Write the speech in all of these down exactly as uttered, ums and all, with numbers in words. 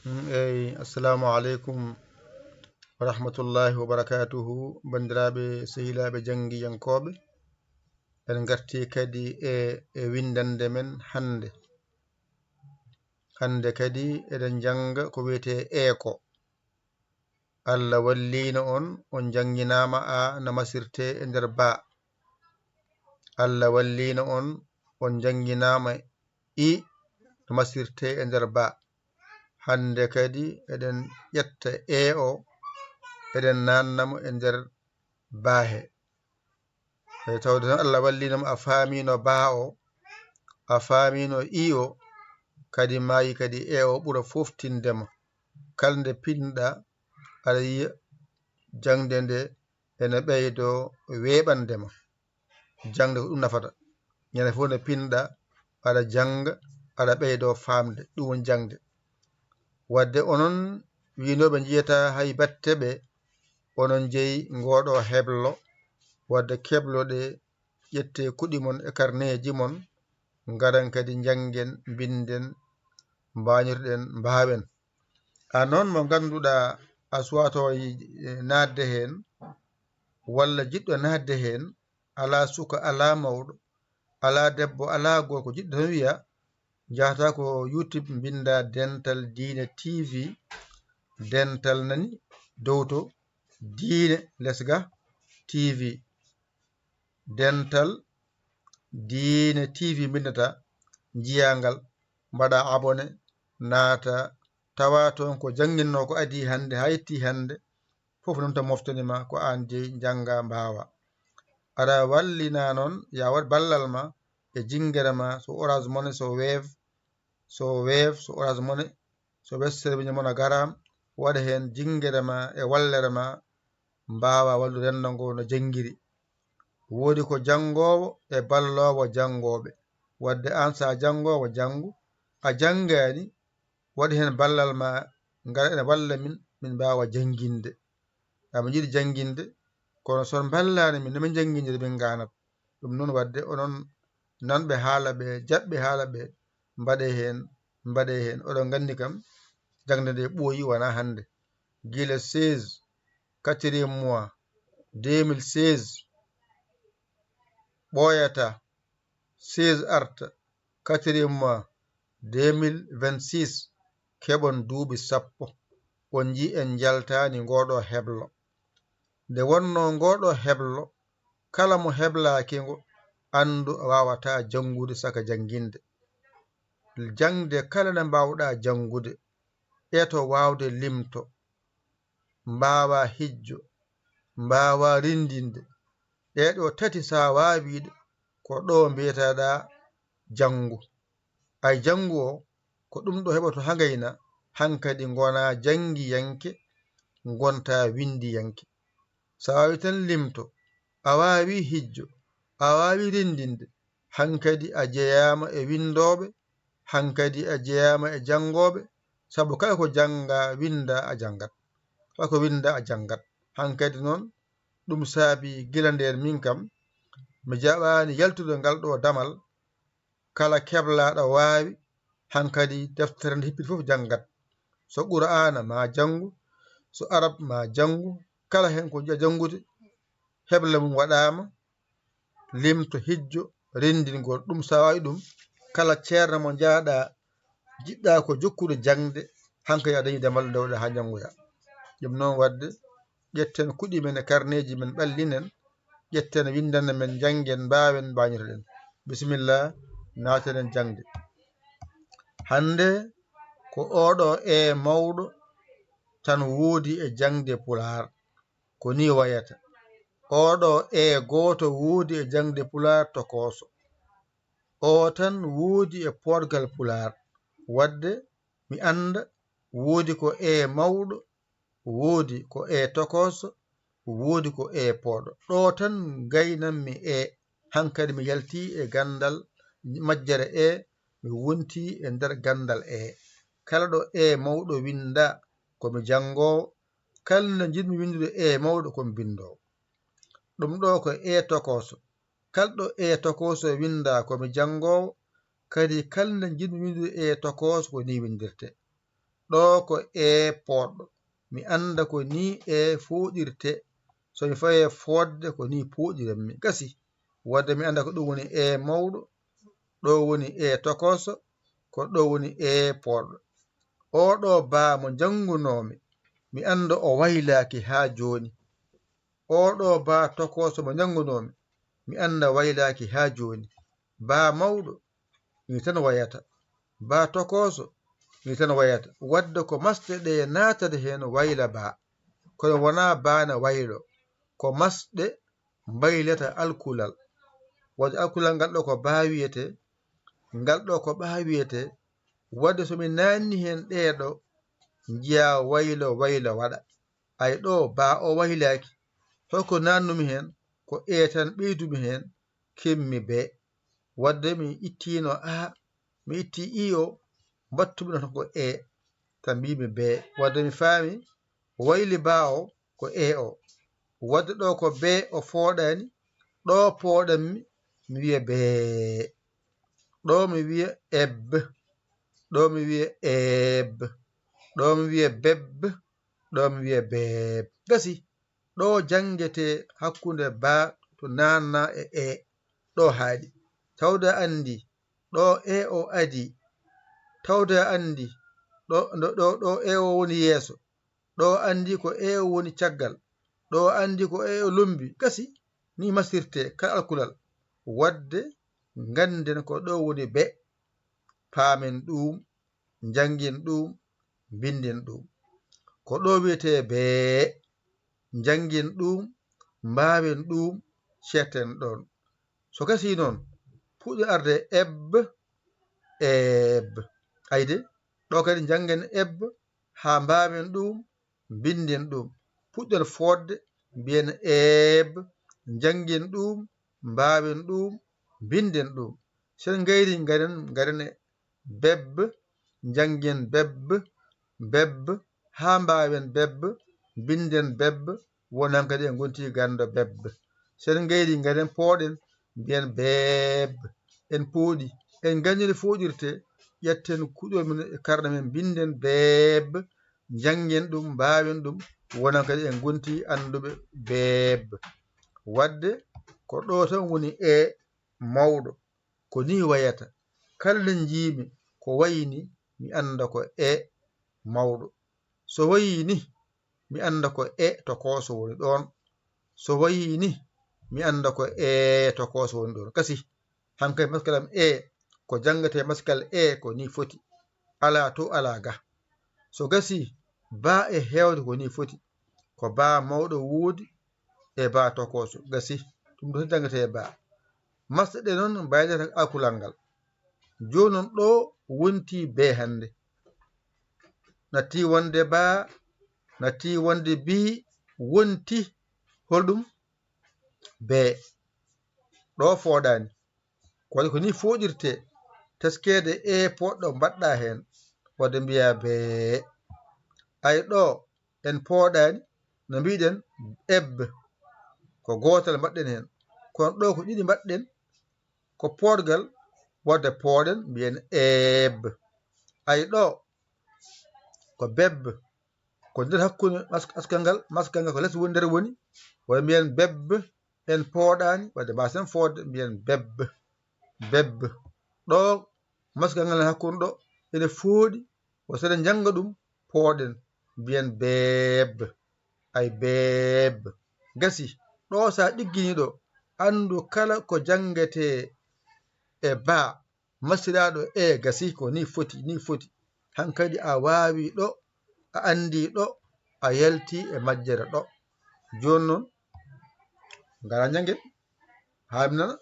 Mm, eyi, assalamu aleykum wa rahmatullahi wa barakatuhu. Banndiraaɓe, sehilaaɓe janngiyankooɓe, en ngartii kadi e, e winndannde men hannde. Hannde kadi eɗen njannga ko wiyetee eeko. Allah walliino on, on njannginaama a no masirtee e nder baa. Allah walliino on, on njannginaama i no masirtee e nder baa. Hannde kadi eɗen ƴetta e o, eɗen naatna mo e nder baa he. E tawde tan Allah walliino mo, a faamiino baa o, a faamiino i o, kadi maayi kadi e o ɓura foftinde ma. Kala nde pinɗa, aɗa yiya jaŋde nde ene ɓeydo weeɓande ma. Jaŋde ko ɗum nafata. Ñande fof nde pinɗa, aɗa jannga, aɗa ɓeydo faamde. Ɗum woni jaŋde. Wadde onon wiynooɓe njiyataa hay batte ɓe, onon njeyi ngooɗo heblo. Wadde kebloɗe, ƴette kuɗi mon e karneeji mon, ngaren kadi njanngen, mbinden, mbañirɗen, mbaawen. A noon mo ngannduɗaa a suwatoo naatde heen, walla jiɗɗo naatde heen, alaa suka, alaa mawɗo, alaa debbo, alaa gorko, jiɗɗo tan wiya, njahata ko YouTube, mbinnda Dental Diine T V, Dental nani dow to, Diine les ga T V, Dental Diine T V mbinndata, njiyaa ngal, mbaɗa abonné, naata, tawa toon ko jannginnoo ko adii hannde, haa yettii hannde, fof noon to moftani ma ko aan jeyi, njannga, mbaawa. Aɗa wallina noon, ya waɗ ballal ma e jinngere ma, so Orange Money, so Wave, so Wave, so Orange Money, so Western Union, MoneyGram, waɗa heen jinngere ma e wallere ma, mbaawa wallude renndo ngo no janngiri. Woodi ko janngoowo e balloowo janngooɓe. Wadde aan, so a janngoowo, janngu, a janngaani, waɗi heen ballal ma, ngal ene walla min, min mbaawa jannginde. Amin njiɗi jannginde, kono so on mballaani min, no min njannginira, min ngaanat. Ɗum noon, wadde onon nanɓe haala ɓe, jaɓɓe haala ɓe, mbaɗe heen, mbaɗe heen. Oɗon nganndi kam, jaŋde nde ɓooyi, wonaa hannde. Gila seize, quatrième mois, deux mille seize, ɓooyata, seize arta, quatrième mois, deux mille vingt-six, keɓon duuɓi sappo. On njii en njaltaani ngooɗo heblo. Nde wonnoo ngooɗo heblo, kala mo heblaaki ngo, anndu a waawataa janngude saka jannginde. Jaŋde kala nde mbaawɗaa janngude, eto waawde limto, mbaawa hijjo, mbaawa rinndinde. Ɗee ɗoo tati, so a waawii ɗe, ko ɗo mbiyetaɗaa janngu. Ay janngu o, ko ɗum ɗo heɓoto hangayna, hankadi ngonaa janngiyanke, ngontaa winndiyanke. So a waawii tan limto, a waawii hijjo, a waawii rinndinde, hankadi a jeyaama e winndooɓe, hankadi a jeyaama e janngooɓe, sabu kala ko janngaa, winndaa, a janngat. Kala ko winndaa, a janngat. Hankadi noon, ɗum saabii gila ndeen min kam, mi jaɓaani yaltude ngal ɗo damal, kala keblaaɗo waawi, hankadi deftere nde hippiti fof janngat. So Qur'aana maa janngu, so Arab maa janngu, kala heen ko njiɗaa janngude, hebla mum waɗaama, limto, hijjo, renndingol. Ɗum so a waawii ɗum, kala ceerno mo njaaɗaa, jiɗɗaa ko jokkude jaŋde, hankadi a dañii damal ndewɗaa haa njanngoyaa. Ɗum noon wadde, ƴetten kuɗi men e karneeji men, ɓallinen, ƴetten winndannde men, njanngen, mbaawen, mbaañotoɗen. Bisimilla, naaten en jaŋde. Hannde ko ooɗo e mawɗo tan woodi e jaŋde Pulaar. Ko nii wayata. Ooɗo e gooto woodi e jaŋde Pulaar tokooso. Oo tan woodi e poorgal Pulaar. Wadde mi annda, woodi ko e mawɗo, woodi ko e tokooso, woodi ko e pooɗo. Ɗo tan ngaynanmi e, hankadi mi yaltii e ganndal majjere e, mi wontii e nder ganndal e. Kala ɗo e mawɗo winndaa, ko mi janngoowo, kala nde njiɗmi winndude e mawɗo, ko mi binndoowo. Ɗum ɗo ko e tokooso. Kala ɗo e tokooso winndaa, ko mi janngoowo, kadi kala nde njiɗmi winndude e tokooso, ko nii winndirtee. Ɗoo ko ee pooɗɗo. Mi annda ko nii ee fooɗirtee. So mi fawii e fooɗde, ko nii pooɗiranmi. Gasi. Wadde mi annda ko ɗum woni ee mawɗo, ɗoo woni ee tokooso, ko ɗoo woni ee pooɗɗo. Oo ɗoo baa mo njanngunoomi, mi annda o waylaaki haa jooni. Oo ɗoo baa tokooso mo njanngunoomi, mi annda waylaaki haa jooni. Baa mawɗo, nii tan wayata. Baa tokooso, nii tan wayata. Wadde ko masɗe ɗe naatata heen wayla baa. Kono wonaa baa na waylo. Ko masɗe mbaylata alkulal. Wadde alkulal ngal ɗoo ko baa wiyetee, ngal ɗoo ko baa wiyetee. Wadde so mi naanni heen ɗee ɗoo, njiyaa waylo, waylo waɗa. Ay ɗoo, baa o waylaaki. Holko naannumi heen? Ko ee tan ɓeydumi heen, keɓmi bee. Wadde mi ittiino aa, mi ittii ii o, mbattumi ɗoon ko ee, tan mbiimi bee. Wadde mi faami, wayli baa o ko ee o. Wadde ɗoo ko bee o fooɗaani, ɗoo pooɗanmi, mi wiya bee. Ɗoo mi wiya eb, ɗoo mi wiya eeb, ɗoo mi wiya beb, ɗoo mi wiya beeb. Gasi. Ɗoo janngetee hakkunde baa to naannaa e ee. Ɗoo haaɗi. Tawde a anndi ɗoo ee o adii. Tawde a anndi ɗoo, ɗoo, ɗoo, ɗoo ee o woni yeeso. Ɗoo anndi ko ee o woni caggal. Ɗoo anndi ko ee o lommbi. Gasi. Nii masirtee kala alkulal. Wadde ngannden ko ɗoo woni bee. Paamen ɗum. Njanngin ɗum, mbinndin ɗum. Ko ɗo wiyetee bee, njanngin ɗum, mbaawen ɗum, ceerten ɗoon. So gasii noon, puɗɗen arde eb, eeb. Ayde, ɗo kadi njanngen eb, haa mbaawen ɗum, mbinnden ɗum. Puɗɗen fooɗde, mbiyen eeb, njanngen ɗum, mbaawen ɗum, mbinnden ɗum. So en ngayrii, ngaren, ngaren e beb, njanngen beb, beb, haa mbaawen beb, mbinnden beb, won hankadi en ngontii ganndo beb. So en ngayrii, ngaren pooɗen, mbiyen beeb, en pooɗi, en nganndi no fooɗirtee, ƴetten kuɗol men e karne men, mbinden beeb, njanngen ɗum, mbaawen ɗum, wona kadi en ngontii annduɓe beeb. Wadde ko ɗo tan woni e mawɗo, ko nii wayata. Kala nde njiimi ko wayi nii, mi annda ko e mawɗo. So wayii nii, mi annda ko e tokooso woni ɗoon. So wayii nii, mi annda ko e tokooso woni ɗoon. Kasi, hankadi maskal am e, ko janngetee maskal e, ko nii foti. Alaa to, alaa ga. So gasii, baa e heewde ko nii foti. Ko baa mawɗo woodi e baa tokooso. Gasii, ɗum ɗo janngetee baa. Masɗe ɗe noon mbaylata alkulal ngal. Jooni noon ɗo wontii bee hannde. Nattii wonde baa, nattii wonde bii, wonti holɗum? Bee. Ɗo fooɗaani. Ko waɗi ko nii fooɗirtee, teskeede e poɗɗo mbaɗɗa heen, waɗde mbiyaa bee. Ay ɗo en pooɗaani, no mbiɗen eb, ko gootal mbaɗɗen heen. Kono ɗo ko ɗiɗi mbaɗɗen, ko poodgal, waɗde pooɗen, mbiyen eeb. Ay ɗo ko beb, ko nder hakkunde mas-, askal ngal, maskal ngal ko les woni, nder woni, woni mbiyen beb, en pooɗaani, wadde mbaasen fooɗde, mbiyen beb, beb. Ɗo maskal ngal hakkunde ɗo, ene fooɗi, o so eɗen njannga ɗum, pooɗen, mbiyen beeb, ay beeb. Gasi, ɗo so a ɗigginii ɗo, anndu kala ko janngetee e baa, masiraaɗo e gasi ko nii foti, nii foti. Hankadi a waawi ɗo, a anndi ɗo, a yalti e majjere ɗo. Jooni noon, ngara njanngen, haa mi nana.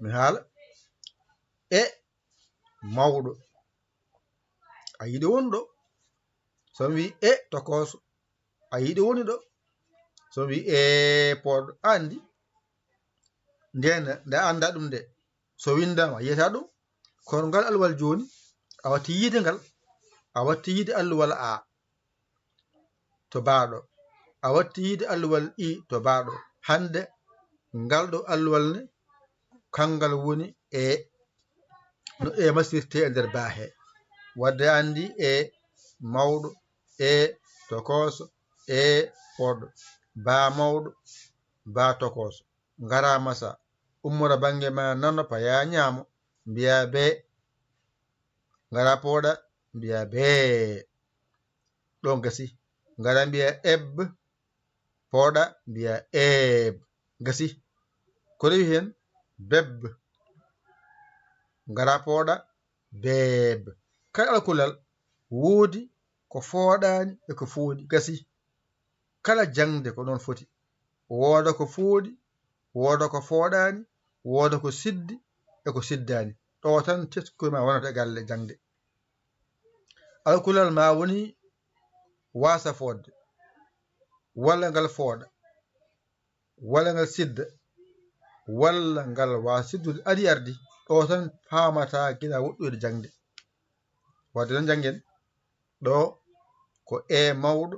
Mi haala e mawɗo. A yiɗi woni ɗo. So mi wii e tokooso, a yiɗi woni ɗo. So mi wii e pooɗo, a anndi. Ndeen, nde a annda ɗum nde, so winndaama, yiyata ɗum. Kono ngal alluwal jooni, a watti yiide ngal, a watti yiide alluwal a to baaɗo, a watti yiide alluwal i to baaɗo. Hannde ngal ɗo alluwal ne, kanngal woni e no e masirte e nder baa he. Wadde anndi e mawɗo, e tokooso, e poɗɗo, baa mawɗo, baa tokooso. Ngara masa, ummora bannge ma nano, paya ñaamo, mbiya bee. Ngara pooɗa, mbiya bee. Ɗon gasi. Ngara mbiya eb, pooɗa, mbiya eeb. Gasi. Ko rewi heen? Beb. Ngara pooɗa, beeb. Kala alkulal woodi ko fooɗaani e ko fooɗi. Gasi. Kala jaŋde ko noon foti. Wooda ko fooɗi, wooda ko fooɗaani, wooda ko siddi e ko siddaani. Ɗo tan teskoy ma wonata e galle jaŋde. Alkulal ma woni waasa fooɗde, walla ngal fooɗa, walla ngal sidda, walla ngal waasa siddude, ari ardi. Ɗo tan paamata gila woɗɗoyde jaŋde. Wadde noon janngen, ɗo ko e mawɗo,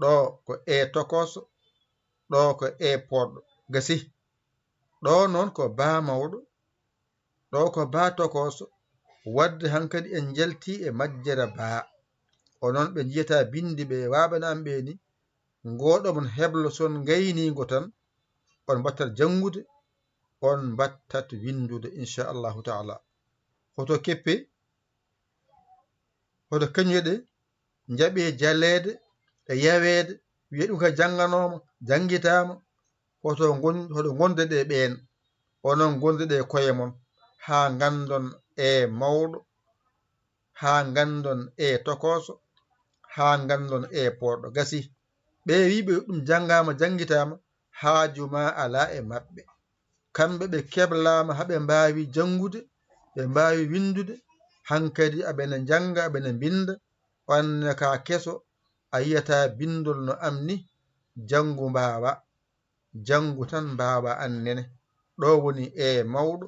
ɗo ko e tokooso, ɗo ko e poɗɗo. Gasi. Ɗo noon ko baa mawɗo, ɗo ko baa tokooso. Wadde hankadi en njalti e majjere baa. Onon ɓe njiyata binndi ɓe waaɓana am ɓe ni, ngooɗo mon heblo son ngayniingo tan, on mbattat janngude, on mbattat winndude, inchallahu taala. Hoto keppe, hoto kañoɗe, njaɓe jaleede e yaweede, wiya ɗum ka jannganooma, janngitaama, hoto ngon-, hoto ngonde ɗe ɓeen, onon ngonde ɗe koye mon, haa nganndon e mawɗo, haa nganndon e tokooso, haa nganndon e poɗɗo. Gasi. Ɓe wiiɓe ɗum janngaama, janngitaama, haaju ma alaa e maɓɓe. Kamɓe ɓe keblaama haa ɓe mbaawi janngude, ɓe mbaawi winndude, hankadi aɓe na njannga, aɓe na mbinnda, on ne ka keso, a yiyata binndol no am ni, janngu mbaawa, janngu tan mbaawa aan nene. Ɗo woni e mawɗo,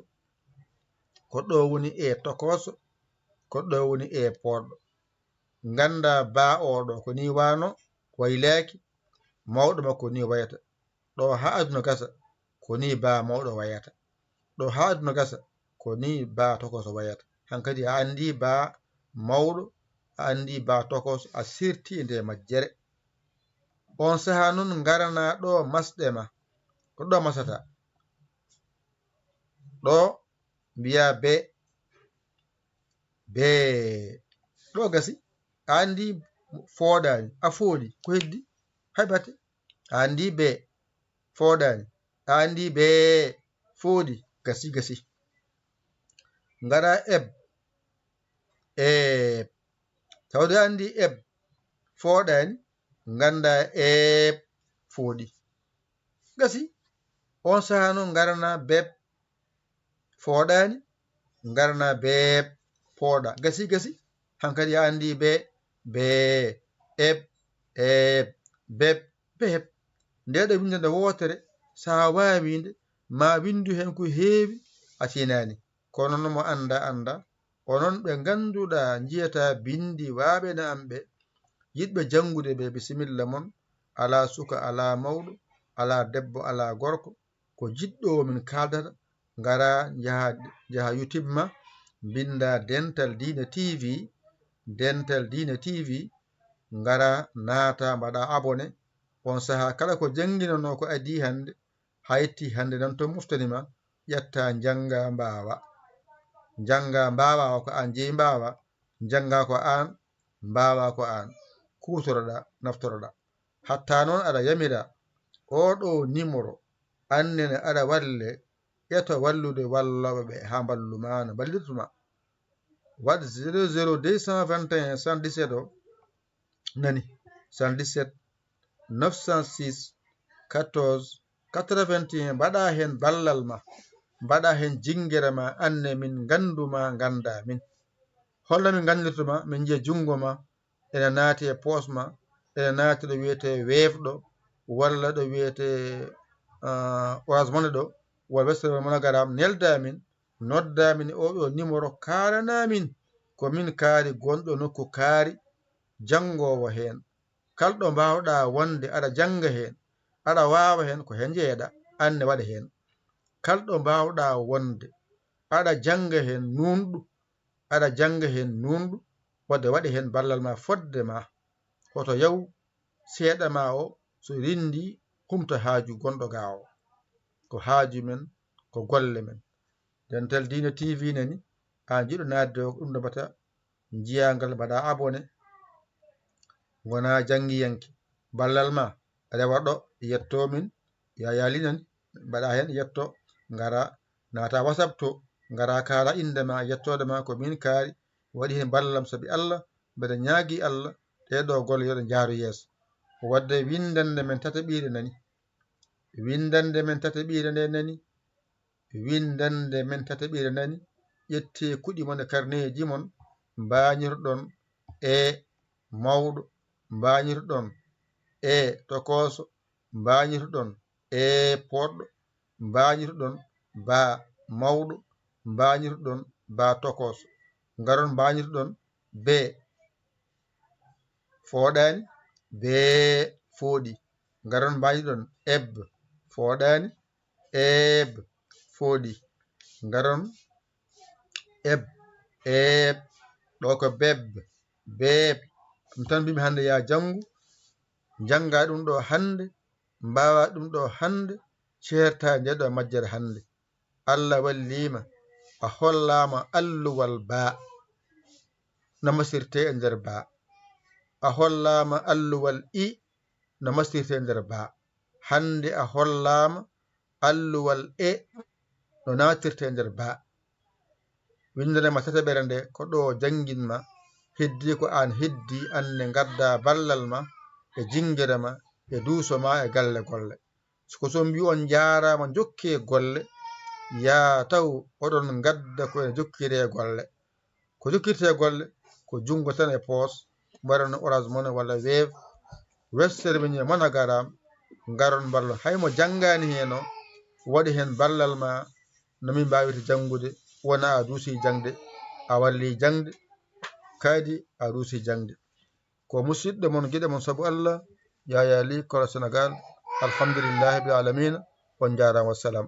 ko ɗo woni e tokooso, ko ɗo woni e poɗɗo. Ngannda baa oɗo ko ni waano, waylaaki, mawɗo makko ni wayata. Ɗo haa aduna gasa, ko ni baa mawɗo wayata. Ɗo haa aduna gasa, ko ni baa tokooso wayata. Hankadi a anndi baa mawɗo, a anndi baa tokooso, a sirti nde majjere. On saha noon ngarana ɗo masɗe ma. Ko ɗo masata. Ɗo mbiya be, be. Ɗo gasi. A anndi fooɗaani, a fooɗi. Ko heddi? Hay batte. A anndi be, fooɗaani. A anndi be, fooɗi. Gasi, gasi. Ngara eb, eeb. Tawde a anndi eb, fooɗaani, ngannda eeb, fooɗi. Gasi. On saha noon ngarana beb, fooɗaani, ngarana beeb, pooɗa. Gasi, gasi. Hankadi a anndi be, be, eb, eeb, beb, beeb. Nde ɗo winnde nde wootere, so a waawii nde, ma winndu heen ko heewi, a tinaani. Kono no mo annda, annda. Onon ɓe ngannduɗaa njiyata binndi waaɓe na am ɓe, yiɗɓe janngude ɓe, bisimilla mon. Alaa suka, alaa mawɗo, alaa debbo, alaa gorko. Ko jiɗɗo o min kaaldata, ngara njaha, njaha YouTube ma, mbinnda Dental Diine T V, Dental Diine T V, ngara naata, mbaɗa abonné. On saha kala ko jannginanoo ko adii hannde, haytti hannde nan to moftani ma, ƴetta njannga mbaawa. Njannga mbaawa ko aan jeyi mbaawa, njannga ko aan, mbaawa ko aan. Kuutoroɗa, naftoroɗa. Hatta noon aɗa yamira oo ɗoo nimoro, aan nene aɗa walle, ƴeto wallude wallooɓe ɓe haa mballu ma no mballirtu ma. Waɗ zéro zéro deux cent vingt et un soixante-dix-sept o, nani, soixante-dix-sept neuf cent six quatorze quatre-vingt-un, mbaɗa heen ballal ma, mbaɗa heen jinngere ma, aan ne min nganndu ma, ngannda min. Holno min nganndirta ma? Min njiya junngo ma ene naati e poos ma, ene naati ɗo wiyetee Wave ɗo, walla ɗo wiyetee, ah, Orange Money ɗo, walla Western MoneyGram, nelda min, nodda min e oo ɗoo nimoro, kaalana min ko min kaari gonɗo nokku kaari, janngoowo heen. Kala ɗo mbaawɗaa wonde aɗa jannga heen, Aɗa waawa heen ko he njeeɗa, aan ne waɗa heen. Kala ɗo mbaawɗaa wonde, aɗa jannga heen nuunɗu, aɗa jannga heen nuunɗu, wadde waɗi heen ballal ma fodde ma. Hoto yaw seeɗa ma o, so rinndii, humta haaju gonɗo ga o. Ko haaju men, ko golle men. Dental Diine T V nani, aan jiɗɗo naatde o, ko ɗum ɗo mbata njiyaa ngal, mbaɗa abonné, ngona janngiyanke. Ballal ma rewa ɗo, yetto min, Yaya Ly nani, mbaɗa heen, yetto, ngara, naata WhatsApp to, ngara kaala innde ma, yettoode ma, ko min kaari, waɗi heen ballal am, sabi Allah, mbeɗa ñaagii Allah, ɗee ɗoo golle yo ɗe njaaru yeeso. Wadde winndannde men tataɓiire nani, winndannde men tataɓiire nde nani, winndannde men tataɓiire nani, ƴettee kuɗi mon e karneeji mon, mbaañirɗon e mawɗo, mbaañirɗon e tokooso, mbaañirɗon e poɗɗo, mbaañirɗon baa mawɗo, mbaañirɗon baa tokooso. Ngaron mbaañirɗon bee fooɗaani, bee fooɗi. Ngaron mbaañirɗon eb, fooɗaani, eeb, fooɗi. Ngaron eb, eeb, ɗo ko beb, beeb. Ɗum tan mbimi hannde, yaa janngu, njannga ɗum ɗo hannde, mbaawa ɗum ɗo hannde, ceerta nde ɗo majjere hannde. Allah walliima, a hollaama alluwal baa no masirtee e nder baa. A hollaama alluwal i no masirtee e nder baa. Hannde a hollaama alluwal e no naatirtee e nder baa. Winndere ma tataɓere nde ko ɗo jannginma, heddii ko aan heddii, aan ne ngadda ballal ma e jinngere ma e duuso ma e galle golle. So ko so mbi on njaaraama, njokkee golle, yaa taw oɗon ngadda ko ene jokkiree golle. Ko jokkirtee golle ko junngo tan e poos, mbaɗon Orange Money walla Wave, Western Union, MoneyGram, ngaron mballon. Hay mo janngaani heen o, waɗi heen ballal ma no min mbaawirta janngude, wona a duusii jaŋde, a wallii jaŋde, kadi a duusii jaŋde. Ko musidɗo mon, giɗo mon sabu Allah, Yaya Ly, Kolo Senegal. Alhamdulillahi rabbil alamina. On njaaraama, wassalam.